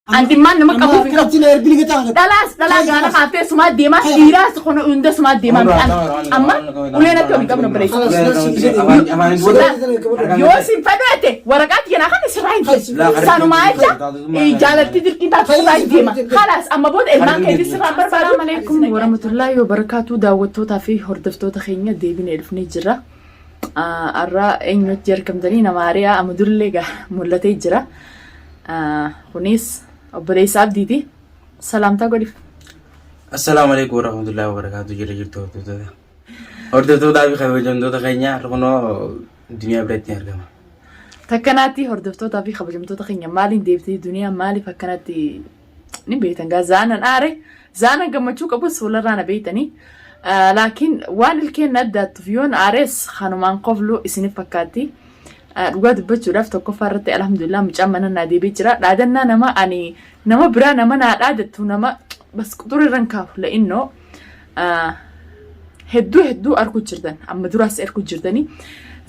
An dhimmaan nama qabuuf hin qabu. Akkanatti na ergini gataa kana. Dhalaas dhalaa gaana kaaftee sumaa deemaa dhiiraas kun hunda sumaa deemaa midhaan amma ulee natti ol hin qabnu obboleessa. Yoo isin fedhate waraqaa kiyyanaa kan sirraa hin deemu. Sanumaa jecha jaalalti dirqii taatu sirraa hin deema. Kalaas amma booda ilmaan keetii sirraa hin barbaadu. Assalaamu alaikum warahmatullahi wabarakatuh daawwattootaa fi hordoftoota keenya deebinee dhufnee jirra. Har'a eenyutti argamtanii nama hariyaa amma durillee gaa mul'atee jira. Kunis obboleessa Abdiiti. Salaamtaa godhiif. Assalaamu alaikum warahmatullahi wabarakatuh jira jirtu hordoftoota. Hordoftootaa fi kabajamtoota keenya har'a kunoo duniyaa biratti argama. Takkanaatti hordoftootaa fi kabajamtoota keenya maaliin deebitee duniyaa maaliif akkanatti ni beektan gaa zaanan aare zaanan gammachuu qabus fuularraa na beektanii. Laakiin waan ilkeen na addaattuuf yoon aares kanumaan koflu isinif fakkaatti. Dhugaa dubbachuudhaaf tokkoffaa irratti alhamdulillah mucaan mana naa deebi'ee jira. Dhaadannaa nama ani nama biraa nama naa dhaadattu nama bas quxurii irran kaafu la'innoo hedduu hedduu arguu jirtan amma duraas arguu jirtanii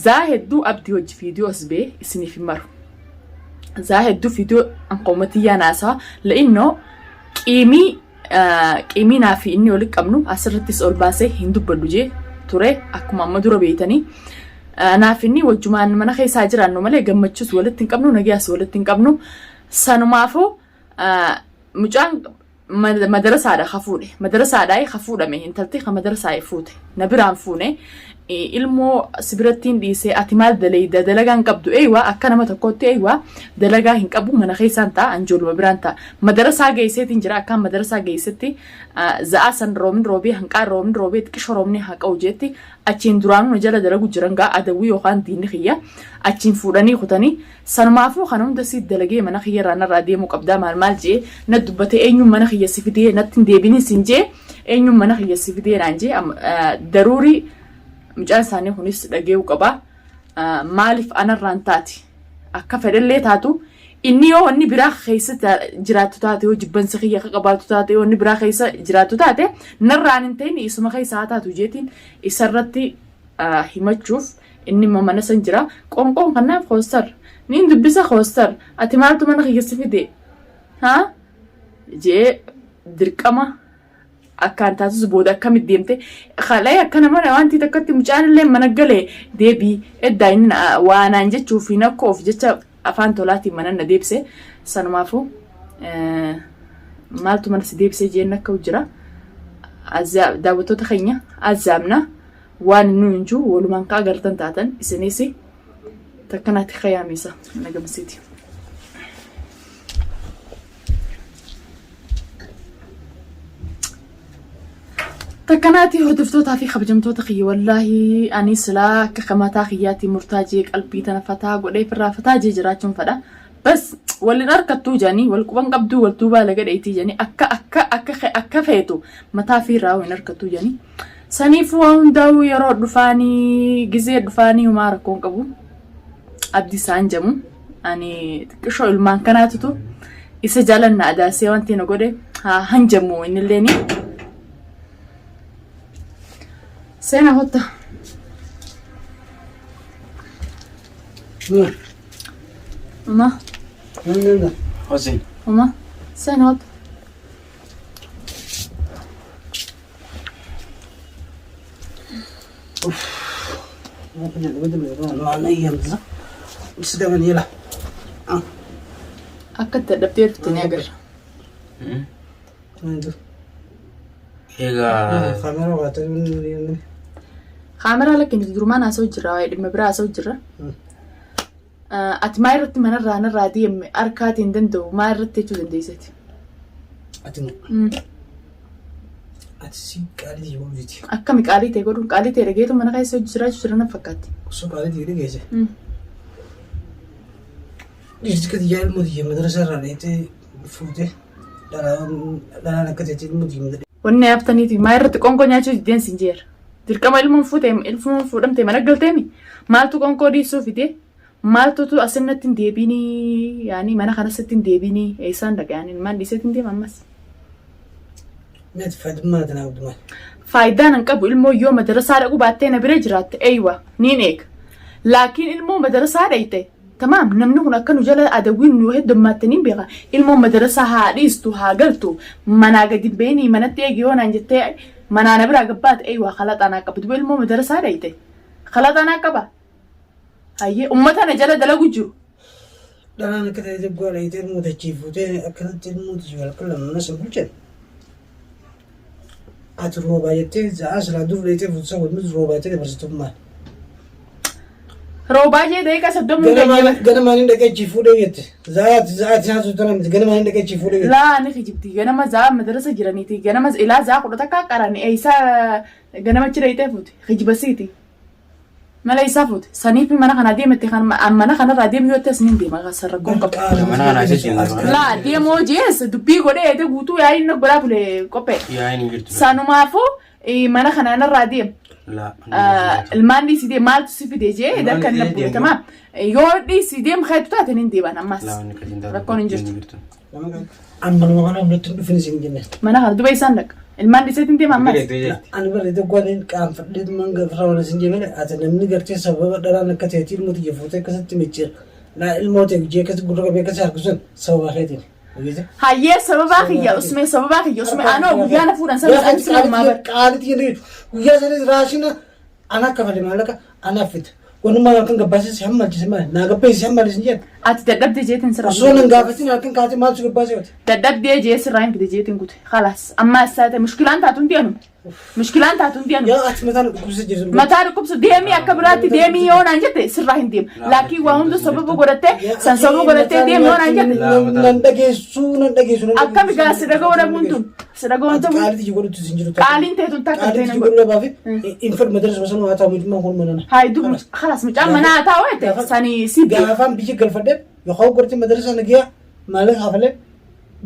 zaa hedduu abdii hojii viidiyoo as ba'ee isiniif hin maru. Zaa hedduu viidiyoo anqoomatiyyaa naasaa la'innoo qiimii qiimii naa fi inni walitti qabnu asirrattis ol baasee hin dubbadhu jee ture akkuma amma dura beeytanii. Naaf inni wajjumaan mana keessaa jiraannu malee gammachuus walitti hin qabnu nagayaas walitti hin qabnu. Sanumaafuu mucaan madarasaadha ka fuudhe madarasaadhaa ka fuudhame intalti ka madarasaa fuute na biraan fuune ilmoo si birattiin dhiisee ati maal daleyda dalagaa hin qabdu eeywa akka nama tokkootti eeywa dalagaa hin qabu mana keessaan ta'a anjooluma biraan ta'a madarasaa geesseetiin jira akkaan madarasaa geessetti za'aa san roobni roobee hanqaa roobni roobee xiqqisho roobni haa qa'u jeetti achiin duraanuu na jala dalagu jiran gaa adawwii yookaan diinni kiyya achiin fuudhanii kutanii Sanumaafuu kana hunda siit dalagee mana kiyya irraa narraa deemuu qabdaa maal maal je'ee na dubbatee eenyuun mana kiyya si fidee natti hin deebinin sin je'e eenyuun mana kiyya si fidee naan je'e daruurii mucaan isaanii kunis dhagee'uu qaba maaliif anarraan taati akka fedhellee taatu inni yoo wanni biraa keessa jiraattu taate yoo jibbansa kiyya akka qabaatu taate yoo wanni biraa keessa jiraattu taate narraan hin ta'in isuma keessa haa taatu jeetiin isarratti himachuuf Inni immoo mana san jira. Qoonqoon kanaaf koostar. Niin dubbisa koostar. Ati maaltu mana kiyya si fide? Haa? Jee dirqama akkaan taatus booda akkamitti deemte kalee akkana mana wanti takkatti mucaan illee mana galee deebii eddaa inni waa naan jechuuf hin akka of jecha afaan tolaatiin mana na deebise sanumaafuu maaltu mana si deebisee jeen akka jira daawwattoota keenya azaabna. Waan inni hin jiru walumaan ka agartan taatan isinis takkanaatti kayaamisa mana gamasiiti. Takkanaatti hordoftootaa fi kabajamtoota kiyya wallaahi ani silaa akka mataa kiyyaatti murtaajee qalbii tana fataa godhee firraa fataa jee jiraachuun fedha. Bas wal hin harkattuu jedhanii wal quban qabduu wal duubaa laga dheetii jedhanii akka akka akka akka feetu mataa fi raawuu hin harkattuu jedhanii. Saniifuu waa hundaa'uu yeroo dhufaanii gizee dhufaanii humaa rakkoon qabu. Abdii isaan jamu. Ani xiqqishoo ilmaan kanaatutu isa jaalanna adaasee wanti na godhe haa hanjamu innilleeni. Seenaa hotta. Uma. Hoseen. Uma. Seenaa hotta. Akka itti dadhabdee dhufte ni agarra. Egaa Kaameraa lakki nuti durumaan haasa'u jirra waa'ee dhimma biraa haasa'u jirra. Ati maa irratti manarraa narraa deemme harkaatiin hin danda'u maa irratti jechuu dandeessati. Ati moo? Ati si qaalii ta'e godhuuti. Akkami qaalii ta'e godhuun qaalii ta'e dhageetu mana keessa hojii jiraachuu jira na fakkaatti. Osoo qaalii ta'e dhageesse. Dhiirti gadi yaa ilmoo tiyya madarasa irraa dheetee fuute dhalaan akka ta'e ilmoo tiyya Wanni haftaniiti maa irratti qoonqoo nyaachuu diddeen sin jeera. Dirqama ilmoon fuute ilmoon fuudhamte mana galteemi maaltu qoonqoo dhiisuu fide maaltutu asinnatti hin deebiinii yaani mana kanasitti hin deebiinii eessaan dhaqa yaani ilmaan dhiiseetti hin deema ammas. Meet faayidummaa tanaa qabdu maali? Faayidaan hin qabu ilmoo yoo madarasaa dhaquu baattee na bira jiraatte eeywa niin eega. Laakiin ilmoo madarasaa dhayte Tamaam, namni kun akka nu jala adawwiin nu heddummattaniin beeka. Ilmoon madarasaa haa dhiistu, haa galtu, manaa gadi hin bahinii manatti eegi yoo naan jettee manaa na biraa gabbaate, eeywa khalaxaa naa qaba. Duba ilmoo madarasaa dhayte khalaxaa naa qaba. Hayyee, ummata na jala dalagu jiru. Dhalaan akka ta'e xiqqoo dhayitee ilmoo dachii fuutee akkanatti ilmoo dachii halkan lama mana san bulchan. Ati roobaa jettee za'aa silaa dur dhayitee fuute san waliin roobaa jettee dabarsitu maal? Roobaa jee daqiiqa 30 geenye. Ganamaan hin dhaqee achii fuudhee jette. Za'aati za'aati haasuu tana miti ganamaan hin dhaqee achii fuudhee jette. Laa, ni kijibdi. Ganama za'aa madarasa jiraniiti. Ganama ilaa za'aa 11 qarani eeysaa ganama achi dhayitee fuute. Kijibasiiti. Mala isaa fuute. Saniif mana kana deemette, kan mana kanarraa deemu yoo ta'es nin deema, san rakkoon qabu. Mana kana isa deemu. Laa, deemoo jees dubbii godhee eede guutuu yaa'iin na godhaa bule qophee. Yaa'iin hin jirtu. Sanumaafuu mana kana narraa deem. Laa. Ilmaan dhiisii deem, maaltu si fide jee Ilmaan dakka na dhiisee bule deemu. tamaam. Yoo dhiisii deem keetu taate nin deeban ammas. Laa, wanni akkasiin taatu. Rakkoon hin jirtu. Amma nama kana walitti hin dhufin isin jenne. Mana kana duba isaan dhaqa. Ilmaan dhiiseetiin deema ammas. Ani bara tokkoon hin qaanfadhee manga ofirraa wal isin jenne, ati namni gartee sababa dhalaan akka ta'etti ilmoo tiyya fuutee akkasitti micciira. Laa, ilmoo ta'e gujee akkasitti gurra qabee akkasitti harkisuun sababa keetiin. Hayyee, sababaa kiyya usmee, sababaa kiyya usmee, anoo guyyaa na fuudhan sana ani silumaa bar. Qaalitti jedhu guyyaa sanis raashina ana kafale, maallaqa anaaf fita. Wanummaa halkan gabbaasee si hammalchise maali? Naa gabbeessi si hammalchise jedhu. Ati dadhabdee jeetiin sirraa. Osoo nan gaafatin halkan kaatee maaltu gabbaasee hote? Dadhabdee jee sirraa hin fide jeetiin kute. Khalaas, ammaa isaa ta'e mushkilaan taatu hundi anuma. Mushkilaan taatu hundi anuma. Yaa, ati mataan dhukkubsee jirtu. Mataa dhukkubsu, deemii akka biraatti deemii yoo naan jette sirraa hin deemu. Laakiin waa hunda sababa godhattee, san sababa godhattee deemi yoo naan jette. Nan dhageessuu, nan dhageessu. Akkami gaa si dhaga'uu dhabuun tun? Si dhaga'uun tun Qaalitti godhutu sin jiru. Qaaliin teetun takka ta'e Qaalitti nan godhu godhu. dhabaafi hin fedhu madarasa sana haa ta'u mucummaan kun mana. Hayi dubu khalaas, mucaan mana haa taa'u jette sanii si beeku. Gaafaan biyya galfadhee yookaan gorti madarasa nagiyaa maallaqa kafalee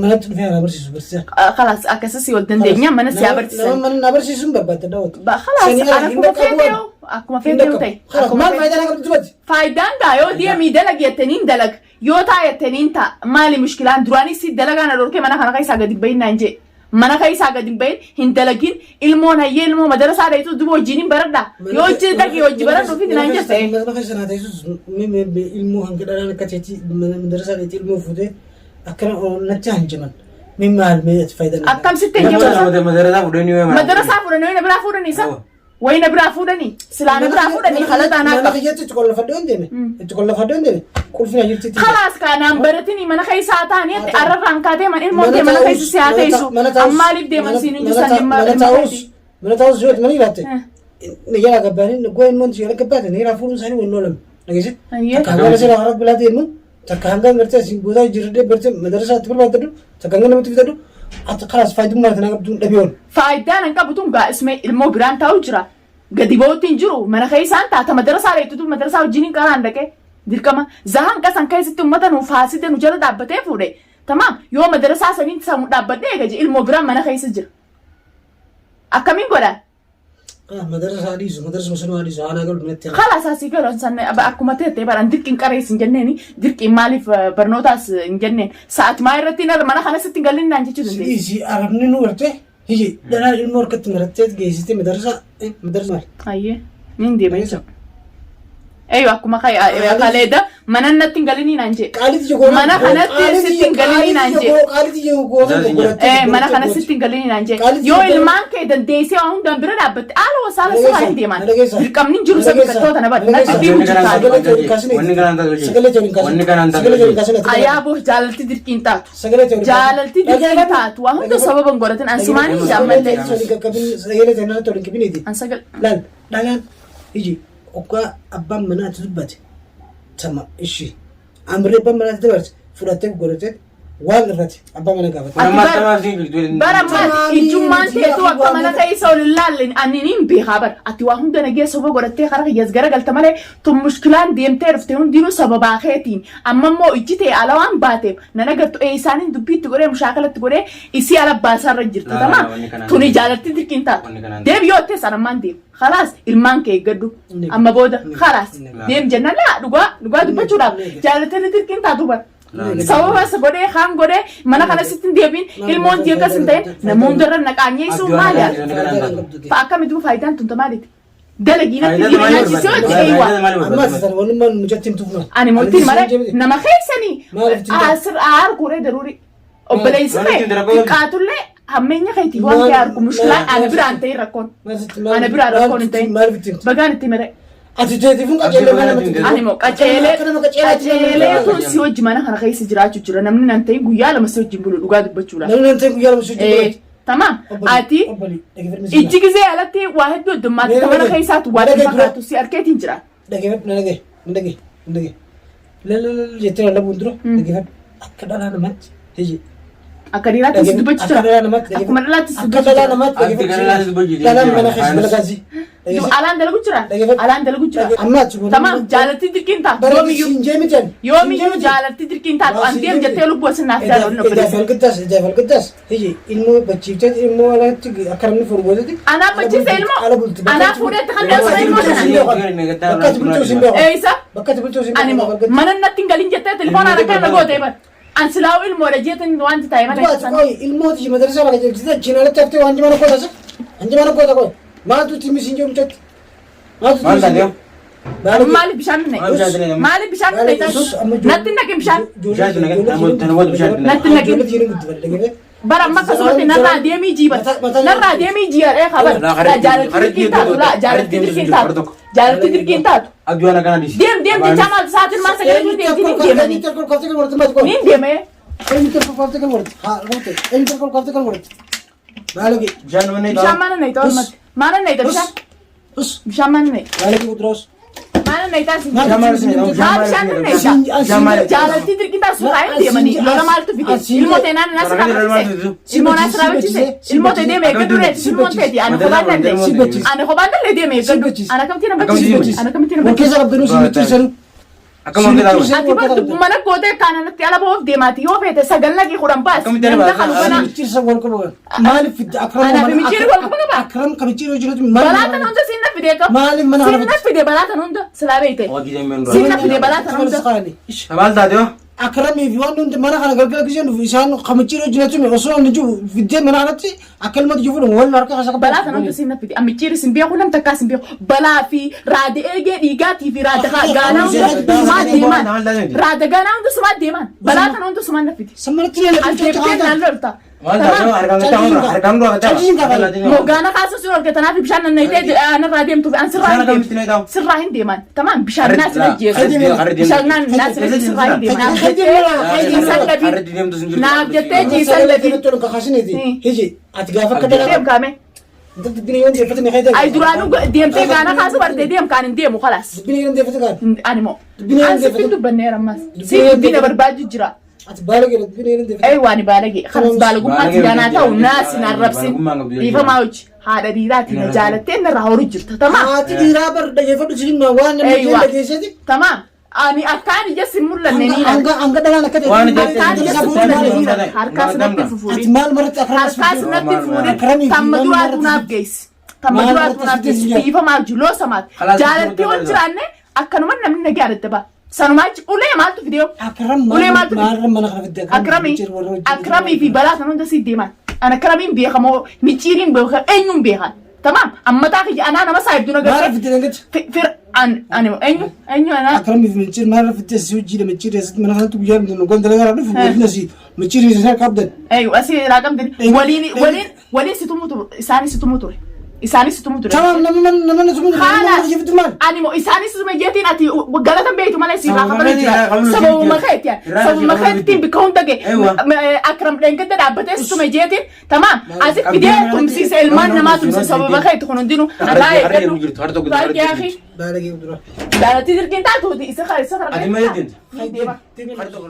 manatti dhufee na barsiisu barsiisaa. Khalaas, akkasii wal dandeenya, mana si haa Nama barsiisan. mana na barsiisuun barbaadda daawwatu. Khalaas, akkuma feetee akkuma feetee ta'e. Maal faayidaa naa qabdu dubbatti? Faayidaan gaa yoo deemii dalag jettaniin dalag, yoo taa jettaniin taa, maali mushkilaan? Duraanis si dalagaa na dhorkee mana kana keessaa gadi hin bahin naan jee. Mana keessaa gadi hin bahin, hin dalagin, ilmoon hayyee ilmoo madarasaa dheetu duba wajjin hin baradha. Yoo hojii dhaqee hojii baradhu fi naan jette. Mana keessa naa teessus ilmoo hanga dhalaan akka teetti madarasaa dheetti ilmoo fuutee akkana natti hanjaman. Mee maal, mee ati faayidaan? Akkam sitti hin jaman? Madarasaa fuudhanii yoo Madarasaa fuudhanii wayina biraa fuudhanii isa? Wayina biraa fuudhanii? Silaa na biraa fuudhanii halataa naa Mana qaba. kiyyatti itti qollafadhee hin deeme. Itti qollafadhee hin deeme. Qulfi na jirti. Khalaas, kanaan baratini mana keessaa taa'anii arrarraan kaatee man ilmoon tee mana keessa si haa teessu. Ammaaliif deeman siin hin jirtan dhimma Mana dhimma taa'us keeti. mana taa'us yoo mana jiraatte. Ni jala gabbaanii goo ilmoon si jala gabbaate ni jala fuudhuun isaanii wal oolan. Dhageesse? Hayyee. Takka hanga seera karaa bilaa deemu, takka hanga gartee asiin gootaa jirre bartee madarasa itti barbaaddu, takka hanga namatti fidadhu, ati khalaas faayidummaa kana qabdu dhabee oolu. Faayidaan hin qabu tun gaa isme ilmoo biraan taa'u jira. Gadi ba'uutti hin jiru. Mana keessaan taata madarasaa dheettutu madarasaa wajjin hin qaraan dhaqee. Dirqama. Zahan qasan keessatti uummata nuuf haaside nu jala dhaabbatee fuudhe. Tamaam, yoo madarasaa saniin samu dhaabbadhee eega ilmoo biraan mana keessa jira. Akkamiin godhan? Madarasa dhiisu, madarasa sanuu dhiisu, haana galu natti. Khalaas, asii galu san akkuma ta'e baran dirqiin qarees hin jenneeni, dirqiin maaliif barnootaas hin jenneen, sa'aati maa irratti mana kana sitti hin galin naan jechuu dandeenya. Si'isi arabni nu garte hiji dhalaan ilmoo harkatti marattee geessite madarasa madarasa maali? Ayyee, nin deema jechuudha. Eeyyuu, akkuma kaleeda mana natti hin galinii naan jee. Qaalitti jogoo. Mana kanatti sitti hin galinii naan jee. Qaalitti jogoo. Mana kana sitti hin galinii naan jee. Yoo ilmaan kee dandeessee waan hundaan bira dhaabbatte haala wasaala sirraa hin deeman. Dirqamni hin jiru isa biqiltoota na bada. Natti fiigu jirtaa. Wanni kanaan taatu. Wanni kanaan taatu. Ayaaboo, jaalalti dirqiin taatu. Jaalalti dirqiin taatu. Waa hunda sababa hin godhatin ansumaanii jaammallee. Sagalee ta'e irratti waliin qabiniiti. An sagal. Laal, dhalaan iji oggaa abbaan manaatti dubbate sama ishii amree abbaan manaatti dabarse fudhattee godhatee waan irratti abbaa mana gaafate. Ati bara maati ijjummaan teetu akka mana keessa ol hin laalle ani niin beekaa bara. Ati waa hunda nagee soba godhattee karaa kiyyaas garagalta malee tun mushkilaan deemtee dhufte hundinuu sababaa keetiin. Amma immoo ijji ta'e ala waan baateef nan agartu eessaaniin dubbii itti godhee mushaakalatti godhee isii ala baasaarra jirta. Laa, Tamaa wanni kanaan tuni jaalalti dirqiin taatu. Wanni kanaan Deebi yoo ta'e sana ammaan deemu. Khalaas, ilmaan kee eeggadhu. Amma booda khalaas deem jennaan, laa, dhugaa dhugaa dubbachuudhaaf jaalalti dirqiin taatu bara. Sababa isa godhee kaan godhee mana kana sitti hin deebiin, ilmoon jee akkas hin ta'in nama hundarra naqaanyeessuu maali? Fa'a akkamitti faayidaan tun maaliiti? Dalagii natti Faayidaa dhiibe maalii nyaachisee barbaadde? hojii eeywaa. Faayidaa maalii Amma barbaadde? ati sana walummaan mucatti himtuuf maal? Ani mootiin malee nama keessanii Maaliif ittiin ta'a? asir arguure daruuri. Obboleessi Maaliif kee ittiin rakkoo xiqqaatullee hammeenya keetii waan kee argu mushkilaa ana biraan ta'e rakkoon. Ana biraan rakkoon hin ta'in. Maaliif ittiin? Bagaan itti mere. Ati teetiif hin qajeelee mana namatti Ani moo qaceelee Akka nama qaceelaatti nama qaceelee tun si wajji mana kana keessa jiraachuu jira namni nan ta'in guyyaa 2 si wajjin bulu dhugaa dubbachuudhaaf. Namni nan ta'in guyyaa 2 si wajjin bulu. Tamaam ati ijji gizee alatti waa hedduu heddummaatti Mee mana dhagaye. keessaatu waa Dhagaye dura. fakkaatu si arkeetiin jira. Dhageeffadhu na dhagaye na dhagaye na dhagaye. Lalalala jettee lallabuun dura dhageeffadhu akka dhalaa namaatti hiji. Akka dhiiraatti si dubbachuu Akka jira. dhalaa namaatti Akkuma dhalaatti si Akka dubbachuu dhalaa jira. namaatti Akka dhalaatti dubbachuu jira. Dhalaan mana keessa dalagaa si. Alaan dalagu jira. Dhageeffadhu. Alaan dalagu jira. Amma achi booda. Tamaam jaalatti dirqiin taatu Bara yoomiyyuu siin jee miti ani. yoomiyyuu jaalatti dirqiin taatu an deem jettee lubbuu asinaaf jaalladhu Edaaf walqixxaas edaaf walqixxaas hiji ilmoo bachiiftee ilmoo alatti akka namni fuudhu gootetti. Anaa bachiise ilmoo? Anaa fuudhetti kan deemsa ilmoo sana? Bakka ati bultuu siin beeku. Eeysa Bakka ati bultuu siin ani moo mana natti hin galin jettee telefoonaan akka na gootee bar. An silaa'u ilmoodha jeetin wanti taa'e malee. Dubaati qoy ilmooti madarasa laga jeeqsite achiin alatti haftee waan jimana goota sa. Anjimana goota qoy. Maaltu itti misiin jiru mucatti? Maaltu Maal itti taatee? misiin Maaliif bishaan hin Maal bishaan naqe? hin naqe? Maaliif bishaan hin naqe? Natti hin naqin bishaan. Natti hin naqin. Bara amma akkasumatti narraa deemii jiiba. Narraa deemii jiiba kabar. Jaalatti dirqiin taatu laa jaalatti dirqiin taatu. Jaalatti dirqiin taatu. Abdii waan akkanaa dhiisi. Deem deem jechaa maal sa'aatiin maal sagalee jirti niin deemanii. Niin deemee. Bishaan mana Bishaan maana na ita olmatti. Maana na ita bishaan. Bishaan maana na ita. Maana na ita si. Bishaan maal isin Maa bishaan na ita. Jaalatti dirqiin taatu suuraa hin deemanii. Lola maaltu fide? Ilmoo ta'e naan naas raabachise. Ilmoo naas raabachise. Ilmoo ta'e deeme eeggadhu reeti. Ilmoon ta'eeti ani kophaan danda'e. Ani kophaan danda'e deeme eeggadhu. Ana kamtiin na bachiise? Ana kamtiin na bachiise? Akkam wanti ilaalu? Ati bar mana gootee kaana natti ala ba'uuf deemaati yoo feete 9 naqii 10 baasi. Akkamitti ala Namni baasa? kalu kana. Maaliif Anaaf micciirri wal quba qaba. Akram kan micciirri hojjetu Balaa tan hunda siin na fide kam? Maaliif mana Siin na fide balaa tan hunda silaa beeyte. Hojii deemeen Siin na fide balaa tan hunda. Maal taate hoo? Akramii fi waan hundi mana kana galgala giseen dhufu isaan kan micciirri hojjetu osoo inni jiru fiddee mana kanatti akka ilmatti jiru fuudhan wal harka keessa Balaa tan hunda siin na fide. Micciirri sin beeku nam takkaa sin beeku. Balaa fi raada eegee dhiigaatii fi raada gaanaa hunda sumaa deeman. Raada gaanaa hunda sumaa deeman. Balaa tan hunda sumaa na fide. Sammanatti As deebitee naan lolta. Maal taate hoo? Harkaan gataa hoo? Harkaan dura gataa. Mogaana kaasa sun argatanaaf bishaan nannayitee narraa deemtuuf an sirraa Bishaan hin akkamitti deemu. na ta'u? Sirraa hin deeman. Tamaam bishaan naa sirra jeesu. Bishaan naa sirra sirraa hin deeman. Naaf jettee ciisan labii. Naaf jettee ciisan labii. Hiji ati gaafa akka Deem dalagaa kaame. dubbina yoon deeffatanii fayyadamu. Ay duraanuu deemtee gaana kaasu bartee deem kaan hin deemu kalaas. Dubbina yoon deeffate kaan. Ani moo. Dubbina yoon An sitti deeffate. dubbanneera ammas. Dubbina Si yoon dubbina deeffate. barbaadu jira. Ati baala gee dubbina yoon deeffate. Ay waan baalage. Kanas baalagummaa Baalagee tiyaanaa ta'u hojii naas hin arrabsin. baalagummaa qabdu jechuudha. Dhiifamaa hojii haadha dhiiraatiin na jaalattee narraa horu jirta. Tamaam. Haati dhiiraa bar dhageeffadhu siin waan namni Eeywa. isheen dhageesseti. Tamaam. Ani akkaan ija sin mul'anne ni Hanga hanga dhalaan akka ta'e. Waan Akkaan ija sin mul'anne ni Harkaas natti Ati fufuudhin. maal maratti akras Harkaas natti fuudhin. Akramii fi Tamma maal duraatu maratti naaf geessi. Tamma Maal duraatu maratti naaf sitti geessi. jira? Dhiifamaa juloo samaati. Kalaas Jaalattii ol jiraanne akkanuma namni na jaalatte ba'a. Sanumaa achi ulee maaltu fidee? Akram Ulee maaltu fide? maal mana kana fidde Akramii akramii fi balaa san hunda siit deeman. An akramiin beekamoo micciiriin beekan eenyuun beekan. Tamaam ammataa kiyya anaa nama saayibdu na Maal gartee. fidde dangacha? Fir an ani eenyu eenyu anaa Akramii fi micciir maal fidde si hojii micciir keessatti mana kanatti guyyaa nu gonda gara dhufu godina si micciir isaa qabdan. Eeyu asii irraa qabdin waliin waliin waliin situmuu ture isaanis situmuu ture isaanis situmuu ture. Tamam nama nama nama Haala nama maal? ani moo isaanis situme jeetiin ati galatan beektu malee siirraa Sababa kafalee malee jira. irraa kafaluun Sababuma jira. keeti Irraa sababuma kafaluun keetiin jira. bikka hunda ga'e Eewa. akram dheengadda dhaabbatee situme jeetiin tamaam asi fidee tumsiise ilmaan namaa tumsiise sababa keeti kun hundinuu alaa eeggadhu. Baay'ee Baala gee dura. Jaalatti dirqiin taatu isa kana isa kana. Ati maal jettiin? Deema. Harka tokko